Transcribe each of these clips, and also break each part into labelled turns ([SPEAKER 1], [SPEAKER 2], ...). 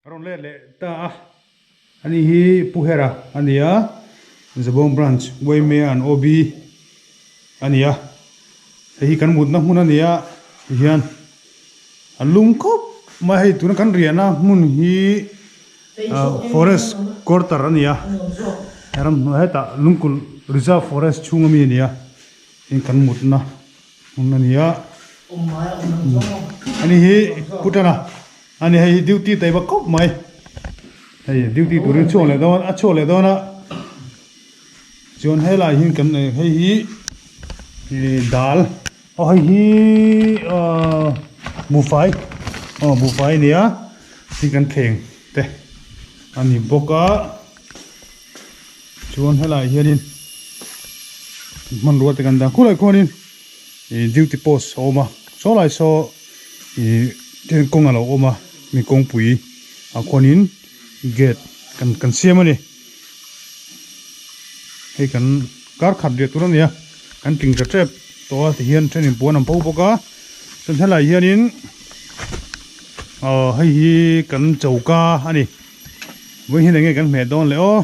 [SPEAKER 1] A rawn let leh ta a, ani hi Pu Hera a ni a, Zabawng Branch yma an OB a ni a, hei hi kan mutna hmun a ni a tihian a lum khawp mai a, hei tuna kan riahna hmun hi forest quarter a ni a, ramhnuai hetah Lungkulh Reserve Forest chhung ami a ni a, tin kan mutna. Hmun a ni a, ani hi Pu Tana a ni hei duty taih vak khawp mai hei duty turin chhuak leh dawn a chhuak leh dawn a chuan helai hian kan hei hi ih dal aw hei hi ahh buhfai aw buhfai a ni a tin kan thleng te a ni bawk a. Chuan helaiah hianin hmanrua te kan dah khulai khuanin ih duty post a awm a saw lai saw ih then kawng a lo awm a mi kawngpui ah khuanin gate kan kan siam a ni hei kan kar khat riah tur a ni a kan tling ta tep tawh a tihian thenin puan an pho bawk a chuan helaiah hianin aw hei hi kan choka a ni. Vawiin hian enge kan hmeh dawn le aw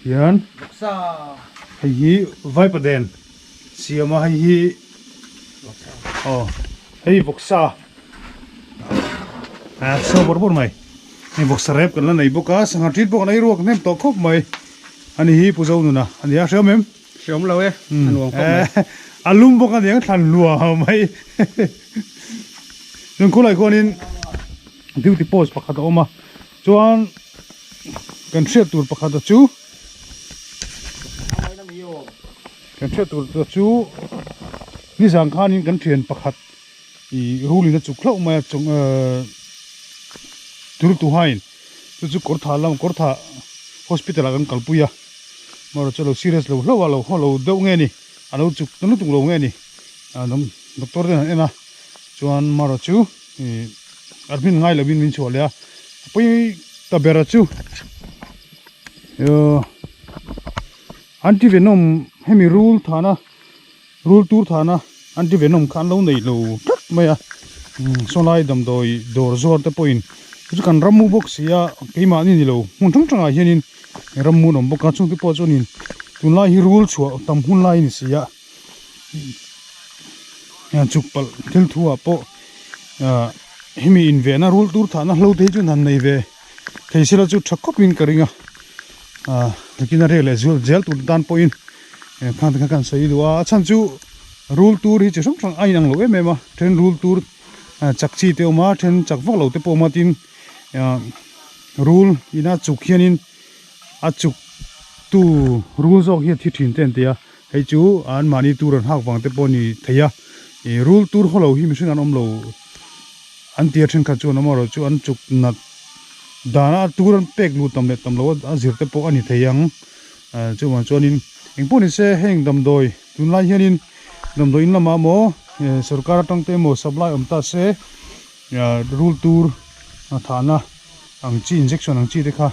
[SPEAKER 1] hian hei hi vaipa den siam a hei hi aw hei vawksa a so bawrh bawrh mai hei vawksa rep kan la nei bawk a sangha tit bawk an ei ruak hnem tawh khawp mai ani hi Pu Zonuna a nia hriam em
[SPEAKER 2] hriam lo e a nuam khawp mai
[SPEAKER 1] a lum bawk a niang thlan hluah mai chuan khulai khuanin. Duty post pakhat a awm a chuan kan hriat tur pakhat a chu kan hriat tur te chu nizan khanin kan thian pakhat ih rulin a chuk hlauh mai a chung ehh Turtuhain chu chu kawr tha lam kawr tha hospital ah kan kalpui a amaherawhchu chu a lo serious lo hlauh a lo haw lo deuh nge ni a lo chuk ta lutuk lo nge ni doctor ten an en a chuan amaherawhchu. Ih a hmin ngai lovin min chhuah leh a a pawi ta ber a chu ih anti venom hemi rul thana rul tur thana anti venom kha an lo nei lo tlat mai a saw lai damdawi dawr zuar te pawhin chu kan ram mu bawk si a keimahni ni lo hmun hrang hrangah hianin ram mu an awm bawk a chungte pawh chuanin tunlai hi rul chhuah tam hun lai a ni si a. Chuk palh thil thu ah pawh ah hemi invenna rul tur thahna hlo te hi chu han nei ve thei sela chu tha khawp in ka ring a ah takin a rel leh zual zel tur tan pawhin khang te kha kan sawi duh a a chhan chu rul tur hi chi hrang hrang a inang lo em em a then rul tur chak chi te awm a then chak vak lo te pawh awm a tin ah rul ina chuk hianin a chuk tu rul zawk hi a thi thin te an ti a. Hei chu an mahni tur an hak vang te pawh a ni thei a, ih rul tur haw lo hi mihring an awm lo an tia thenkhat chuan awm erawh chu an chuk nat dana tur an pek lut tam leh tam lo a zir te pawh a ni thei ang chuvang chuanin engpawh ni se heng damdawi tunlai hianin damdawi in lamah maw sorkar atang te emaw supply awm ta se rul tur thahna ang chi injection ang chi te kha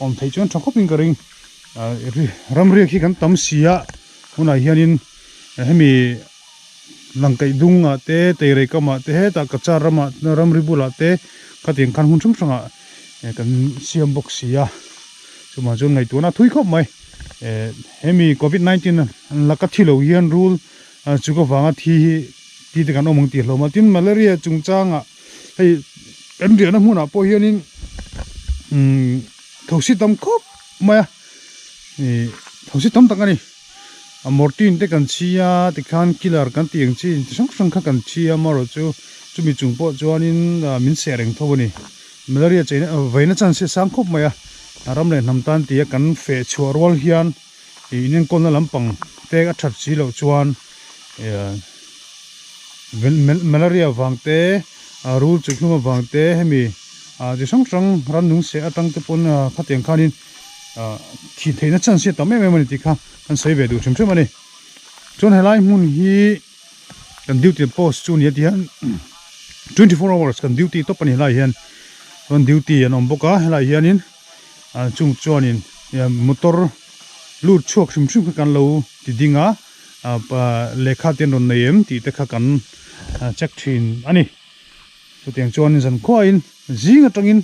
[SPEAKER 1] awm theih chuan tha khawpin ka ring. Ramriak hi kan tam si a hunah hianin hemi langkaih dungah te teirei kamah te hetah kachar ramah ramri bulah te khatiang khan hun hrang hrangah kan siam bawk si a chuvang chuan ngaihtuahna a thui khawp mai hemi covid 19 laka thi lo hian rul chuk avanga thi hi ti te kan awm ang tih hlawm a tin malaria chungchangah hei kan riahna hmunah pawh hianin umm thosi tam khawp mai a ih thosi tam tak a ni a mortin te kan chhi a tikhan killer kan tih ang chi chi hrang hrang kha kan chhi a amaherawh chu chumi chung pawh chuanin min seh reng tho a ni malaria cheina vaina chance hi a sang khawp mai a ram leh hnam tan tia kan feh chhuah rual hian ih inenkawlna lampang te a that si loh chuan ih malaria vang te rul chu hlum avang te hemi chi hrang hrang rannung seh atang te pawn khatiang khanin thih theihna chance hi a tam em em a ni tih kha kan sawi ve duh hrim hrim a ni chuan helai hmun hi kan duty post chu a ni a ti hian 24 hours kan duty tawp a ni helai hian chuan duty an awm bawk a helai hianin chung chuanin motor lut chhuak hrim hrim kha kan lo ti ding a. Lehkha te an rawn nei em tih te kha kan check thin a ni. Chutiang chuan zan khuain zing atangin.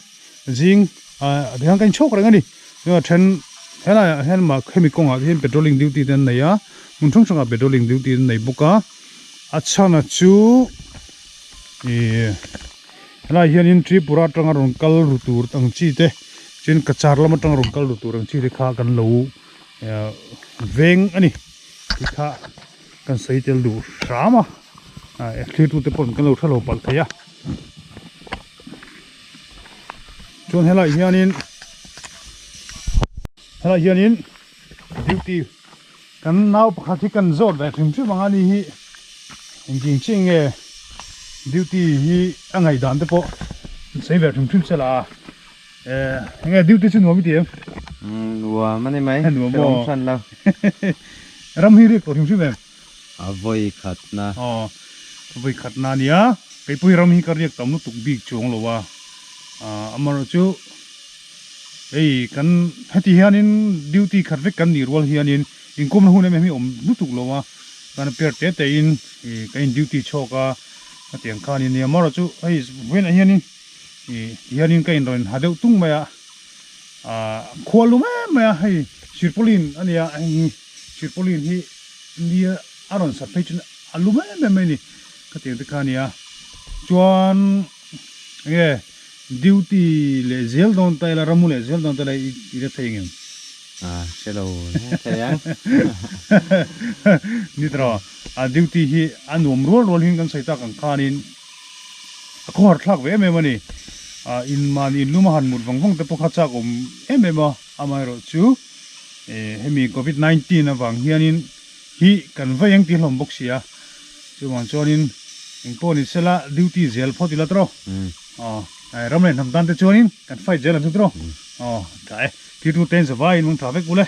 [SPEAKER 1] Zing ah tihian ka inchhawk reng a ni. Chuan a then helai ah hian mah hemi kawngah te hian patrolling duty te an nei a, hmun hrang hrangah patrolling duty an nei bawk a. A chhan a chu ih helai hianin Tripura atanga rawn kal ru tur ang chi te chuan Cachar lam atanga rawn kal ru tur ang chi te kha kan lo veng a ni tih kha kan sawi tel duh hram a, thlir tute pawh kan lo hre lo palh thei a. Chuan helai hianin helai hianin duty kan nau pakhat hi kan zawt ve hrim hrim ang a ni hi engtin chiah nge duty hi a ngaih dan te pawh an sawi ve hrim hrim se la a eh enge duty chu nuam i ti em?
[SPEAKER 2] Nuam a ni mai
[SPEAKER 1] nuam maw
[SPEAKER 2] hreawm hran lo
[SPEAKER 1] ram hi riak tawh hrim hrim em?
[SPEAKER 2] A vawi khatna.
[SPEAKER 1] Aw, vawi khatna a nia. Keipui ram hi ka riak tam lutuk bik chuang lo a. Amaherawh chu hei kan heti hianin duty khat vek kan nih rual hianin inkawmna hun em em hi awm lutuk lo a. Kan pair te te in kan in duty chhawk a, hetiang khan in nia. Amaherawh chu hei vawiinah hianin tihianin ka inrawn ha deuh tung mai a. Khua lum em mai a, hei sirpawlin a nia hei hi sirpawlin hi. Nia a rawn sat phei chuan a lum em em mai a ni ka tiang te kha a nia chuan enge duty leh zel dawn ta ila ramu leh zel dawn ta ila i la thei engem?
[SPEAKER 2] A hre lo thei ang.
[SPEAKER 1] Ni tawh a duty hi a nuam rual rual hian kan sawi tak ang khanin a khawhar thlak ve em em a ni a in mahni in lum a han mut vang vang te pawh kha chak awm em em a amaherawh chu Hemi covid 19 avang hianin hi kan vaih ang tih hlawm bawk si a, chuvang chuanin engpawh ni sela duty zel phawt ila tawh aw ram leh hnam tan te chuanin kan fight zel ang chu tawh aw tha e thil tu ten zavaiin mung tha vek ule.